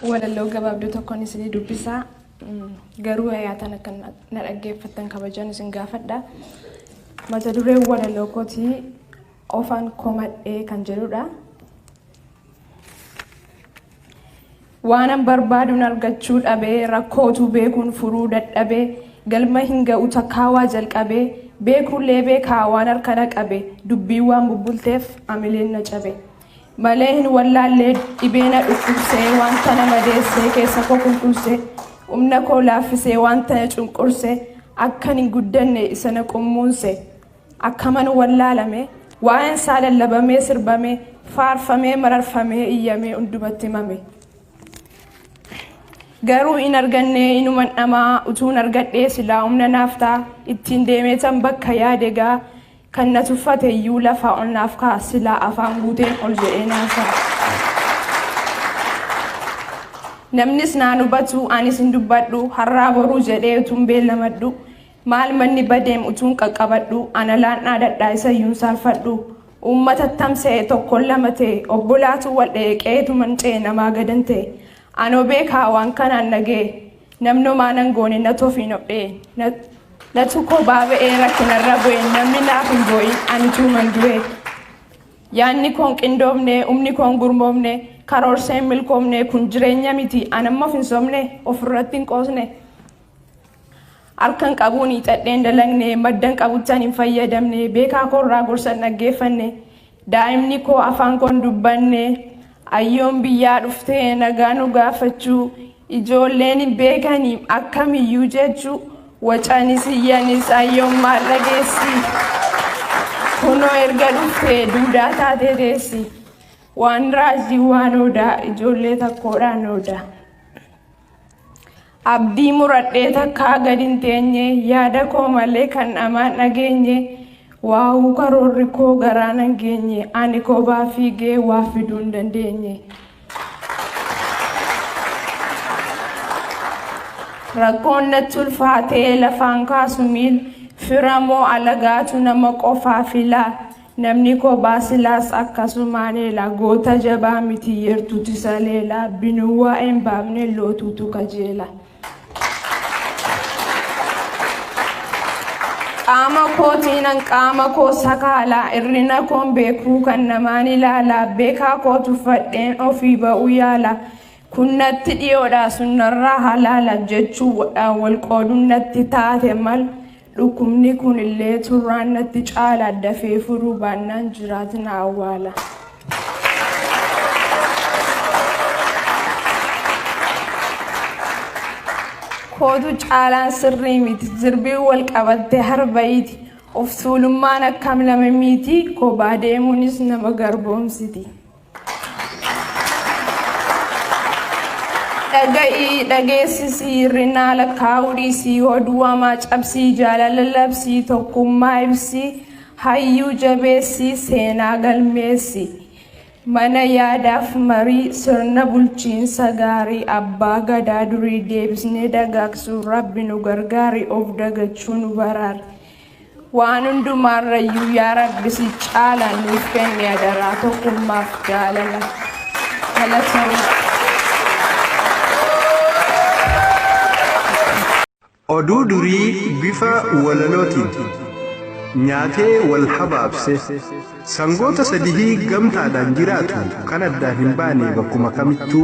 Walaloo gabaabduu tokkoon isinii dubbisaa. Garuu hayaatan akka na dhaggeeffattan kabajan isin gaafadha. Mata dureen walaloo kootii "Ofan komadhee" kan jedhudha. Waanan barbaaduun argachuu dhabee, rakkootu beekuun furuu dadhabee, galma hin ga'u takkaawaa jalqabee, beekullee beekaa waan harka na qabe, dubbii waan bubbulteef amileen na cabe. Malee hin wallaallee, dhibee na dhukkubsee, wanta na madeessee, keessa koo qulqulsee, humna koo laaffisee, wanta na cunqursee, akkan hin guddanne isa na qummuunse. Akkaman wallaalame, waa'een isaa lallabamee, sirbamee, faarfamee, mararfamee, iyyamee, hundumatti himame. Garuu hin arganne, inuman dhamaa. Utuun argadhee silaa humna naaf ta'a, ittiin deemeetan bakka yaade gaa. Kan na tuffate iyyuu lafaa ol naaf ka'a, silaa afaan guuteen ol jedhee naasa'a. Namnis naan hubatu, anis hin dubbadhu, har'aa boruu jedhee utuun beellamadhu, maal manni badeem utuun qaqqabadhu, ana laan dhaadadhaa, isa iyyuu hin saalfadhu. Uummata tamsa'e tokkoon lama ta'e, obbolaatu wal dha'e, qe'eetu manca'e, namaa gadan ta'e. Anoo beekaa waan kanaan naga'e, namni nan goone na tofiin hodhee, natu kophaa ba'ee rakkinarra bu'e, namni naaf hin boo'in, ani tuuman du'e. Yaadni koon qindoomne, humni koon gurmoomne, karoorsee hin milkoomne, kun jireenya miti, anamma of hin sobne, ofirratti hin qoosne. Harkan qabuun hiixadheen dalagne, maddan qabuttan hin fayyadamne, beekaa koorraa gorsa hin dhaggeeffanne, daa'imni koo afaan koon dubbanne, ayyoon biyyaa dhuftee nagaa nu gaafachuu, ijoolleen hin beekanii akkamiyyuu jechuu, wacanis iyyanis ayyoon maal dhageessi. Kunoo erga dhuftee duudaa taatee teessi. Waan raajii waan odaa, ijoollee takkoodhaan odaa. Abdii muradhee takkaa gad hin teenye, yaada koo malee kan namaan dhageenye, waa'uu karoorri koo garaa nan geenye, ani kophaa fiigee waa fiduu hin dandeenye. Rakkoon natti ulfaatee lafaan kaasu miila, fira moo alagaatu nama qofaa filaa, namni kophaa silaas akkasumaan eela, goota jabaa miti yertuutu isa leela, binuu waa'ee hin baafne lootuutu kajeela. Qaama kootiinan qaama koo sakaalaa, hir'ina koon beekuu kan namaan ilaalaa, beekaa koo tuffadheen ofii ba'uu yaala. Kun natti dhiyoodha, sun narraa halaala jechuudhaan wal qooduun natti taate mal, dhukkubni kun illee turraan natti caala, dafee furuu baannaan jiraatina awwaala. Kootu caalaan sirrii miti, jirbiin wal qabattee harba'iiti, of tuulummaan akkam nama miti, kophaa deemuunis nama garboomsiti. Dhaga'ii dhageessisii, hir'inaa lakkaa'uu dhiisii, oduu hamaa cabsii, jaalala labsii, tokkummaa ibsii, hayyuu jabeessii, seenaa galmeessi. Mana yaadaaf marii, sirna bulchiinsa gaarii, abbaa gadaa durii deebisnee dagaagsuu rabbi nu gargaari, of dagachuu nu baraari. Waan hundumaarrayyuu yaa rabbi si caala nuuf kenni adaraa tokkummaaf jaalala. Galatoomna. Oduu durii bifa walalootiin. Nyaatee wal habaabse. Sangoota sadihii gamtaadhaan jiraatu kan addaan hin baane bakkuma kamittuu,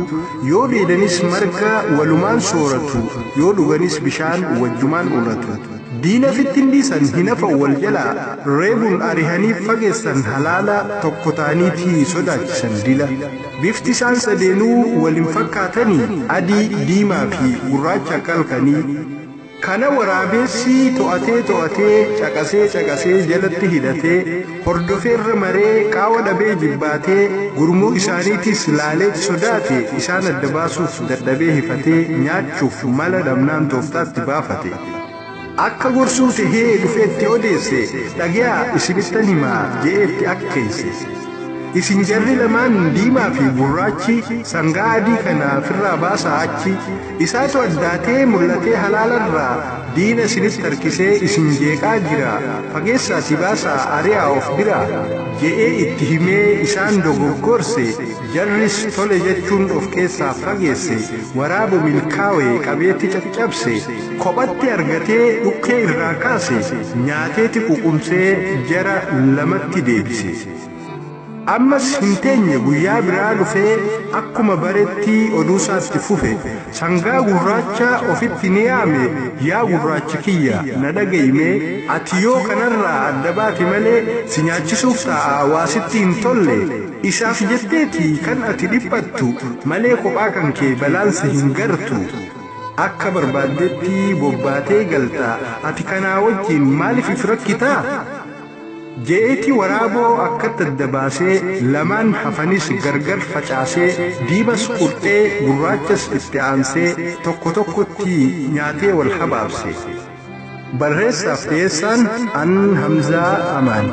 yoo dheedanis marga walumaan sooratu, yoo dhuganis bishaan wajjumaan unatu. Diina fitti hin dhiisan, hin hafan, wal jalaa reebuun arihanii fageessan halaala, tokko ta'aniitii sodaachisan dila. Bifti isaan sadeenuu wal hin fakkaatanii, adii, diimaa fi gurraacha akka halkanii. Kana waraabeessi to'atee to'atee, caqasee caqasee, jalatti hidhatee, hordofeerra maree, qaawa dhabee jibbaatee, gurmuu isaaniitis laaleet sodaate, isaan adda baasuuf dadhabee hifatee, nyaachuuf mala dhabnaan tooftaatti baafate. Akka gorsuu tahee dhufeetti odeesse, "Dhage'aa, isinittan himaa," je'eetti akkeesse. "Isin jarri lamaan diimaa fi gurraachi sangaa adii kana firraa baasaa achi, isaatu addaatee mul'atee halaalarraa diina isinitti harkisee isin jeeqaa jira, fageessaatii baasaa, ari'aa of biraa," je'ee itti himee isaan dogoggorse. Jarris tole jechuun of keessaa fageesse. Waraabo milkaawee qabeetti caccabse, kophatti argatee dhukkee irraa kaase, nyaateeti ququmsee jara lamatti deebise. Ammas hin teenye, guyyaa biraa dhufee akkuma baretti oduusaatti fufe. Sangaa gurraacha ofitti ni yaame: "Yaa gurraacha kiyya, na dhaga'ime, ati yoo kanarraa adda baate malee si nyaachisuuf taa'a, waasitti hin tolle. Isaaf jetteeti kan ati dhiphattu malee kophaa kan kee balaansa hin gartu. Akka barbaaddetti bobbaatee galta, ati kanaa wajjin maaliif if rakkitaa?" je'eeti waraaboo akkatti adda baasee, lamaan hafanis gargar facaasee, diimas qurxee gurraachas itti aansee tokko tokkotti nyaatee wal habaabse. Barreessaaf dhiyeessaan an Hamzaa Amaan.